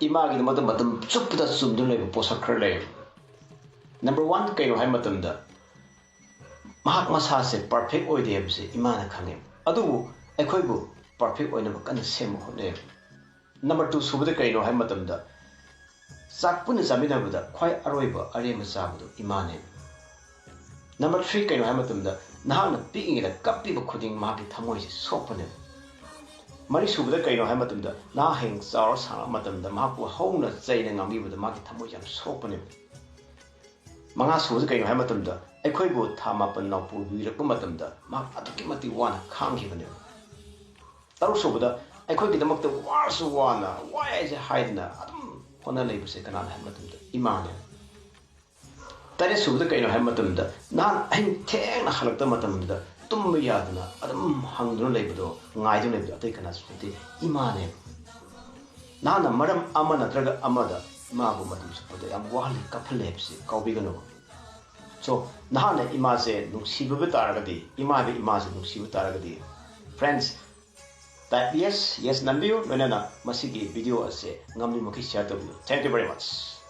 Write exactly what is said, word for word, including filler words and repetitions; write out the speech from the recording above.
ꯏꯃꯥꯒꯤꯗꯃꯛꯇ ꯃꯇꯝ ꯆꯨꯞꯄꯗ ꯆꯨꯝꯗꯨꯅ ꯂꯩꯕ ꯄꯣꯠꯁꯛ ꯈꯔ ꯂꯩ꯫ ꯅꯝꯕꯔ ꯋꯥꯟ ꯀꯩꯅꯣ ꯍꯥꯏꯕ ꯃꯇꯝꯗ, ꯃꯍꯥꯛ ꯃꯁꯥꯁꯦ ꯄꯔꯐꯦꯛ ꯑꯣꯏꯗꯦ ꯍꯥꯏꯕꯁꯦ ꯏꯃꯥꯅ ꯈꯪꯉꯦ꯫ ꯑꯗꯨꯕꯨ ꯑꯩꯈꯣꯏꯕꯨ ꯄꯔꯐꯦꯛ ꯑꯣꯏꯅꯕ ꯀꯟꯅ ꯁꯦꯝꯕ ꯍꯣꯠꯅꯩ꯫ ꯅꯝꯕꯔ ꯇꯨ ꯁꯨꯕꯗ ꯀꯩꯅꯣ ꯍꯥꯏꯕ ꯃꯇꯝꯗ, ꯆꯥꯛ ꯄꯨꯟꯅ ꯆꯥꯃꯤꯟꯅꯕꯗ ꯈ꯭ꯋꯥꯏ ꯑꯔꯣꯏꯕ ꯑꯔꯦꯝꯕ ꯆꯥꯕꯗꯨ ꯏꯃꯥꯅꯦ꯫ ꯅꯝꯕꯔ ꯊ꯭ꯔꯤ ꯀꯩꯅꯣ ꯍꯥꯏꯕ ꯃꯇꯝꯗ, ꯅꯍꯥꯛꯅ ꯄꯤꯛꯏꯉꯩꯗ ꯀꯞꯄꯤꯕ ꯈꯨꯗꯤꯡ ꯃꯍꯥꯛꯀꯤ ꯊꯃꯣꯏꯁꯦ ꯁꯣꯛꯄꯅꯦꯕ꯫ ꯃꯔꯤ ꯁꯨꯕꯗ ꯀꯩꯅꯣ ꯍꯥꯏꯕ ꯃꯇꯝꯗ, ꯅꯍꯥꯛ ꯍꯌꯦꯡ ꯆꯥꯎꯔ ꯁꯥꯡꯂꯛꯄ ꯃꯇꯝꯗ ꯃꯍꯥꯛꯄꯨ ꯍꯧꯅ ꯆꯩꯅ ꯉꯥꯡꯕꯤꯕꯗ ꯃꯍꯥꯛꯀꯤ ꯊꯃꯣꯏꯁꯦ ꯌꯥꯝ ꯁꯣꯛꯄꯅꯦꯕ꯫ ꯃꯉꯥ ꯁꯨꯕꯗ ꯀꯩꯅꯣ ꯍꯥꯏꯕ ꯃꯇꯝꯗ, ꯑꯩꯈꯣꯏꯕꯨ ꯊꯥ ꯃꯥꯄꯟ ꯅꯥꯎꯄꯨꯕꯤꯔꯛꯄ ꯃꯇꯝꯗ ꯃꯍꯥꯛ ꯑꯗꯨꯛꯀꯤ ꯃꯇꯤꯛ ꯋꯥꯅ ꯈꯥꯡꯈꯤꯕꯅꯦꯕ꯫ ꯇꯔꯨꯛ ꯁꯨꯕꯗ, ꯑꯩꯈꯣꯏꯒꯤꯗꯃꯛꯇ ꯋꯥꯔꯁꯨ ꯋꯥꯅ, ꯋꯥꯏ ꯍꯥꯏꯁꯦ ꯍꯥꯏꯗꯅ ꯑꯗꯨꯝ ꯍꯣꯠꯅ ꯂꯩꯕꯁꯦ ꯀꯅꯥꯅ ꯍꯥꯏꯕ ꯃꯇꯝꯗ ꯏꯃꯥꯅꯦ꯫ ꯇꯔꯦꯠ ꯁꯨꯕꯗ ꯀꯩꯅꯣ ꯍꯥꯏꯕ ꯃꯇꯝꯗ, ꯅꯍꯥꯟ ꯑꯍꯤꯡ ꯊꯦꯡꯅ ꯍꯜꯂꯛꯇ ꯃꯇꯝꯗ ꯇꯨꯝꯕ ꯌꯥꯗꯅ ꯑꯗꯨꯝ ꯍꯪꯗꯨꯅ ꯂꯩꯕꯗꯣ, ꯉꯥꯏꯗꯨꯅ ꯂꯩꯕꯗꯣ ꯑꯇꯩ ꯀꯅꯥꯁꯨ ꯅꯠꯇꯦ, ꯏꯃꯥꯅꯦ꯫ ꯅꯍꯥꯛꯅ ꯃꯔꯝ ꯑꯃ ꯅꯠꯇ꯭ꯔꯒ ꯑꯃꯗ ꯏꯃꯥꯕꯨ ꯃꯇꯝ ꯆꯨꯞꯄꯗ ꯌꯥꯝ ꯋꯥꯍꯜꯂꯤ, ꯀꯞꯍꯜꯂꯦ ꯍꯥꯏꯕꯁꯤ ꯀꯥꯎꯕꯤꯒꯅꯨ꯫ ꯁꯣ, ꯅꯍꯥꯛꯅ ꯏꯃꯥꯁꯦ ꯅꯨꯡꯁꯤꯕꯤꯕ ꯇꯥꯔꯒꯗꯤ, ꯏꯃꯥꯗ ꯏꯃꯥꯁꯦ ꯅꯨꯡꯁꯤꯕ ꯇꯥꯔꯒꯗꯤ, friends, type yes, yes ꯅꯝꯕꯤꯌꯨ, ꯂꯣꯏꯅꯅ ꯃꯁꯤꯒꯤ video ꯑꯁꯦ ꯉꯝꯂꯤꯃꯈꯩ share ꯇꯧꯕꯤꯌꯨ꯫ Thank you very much.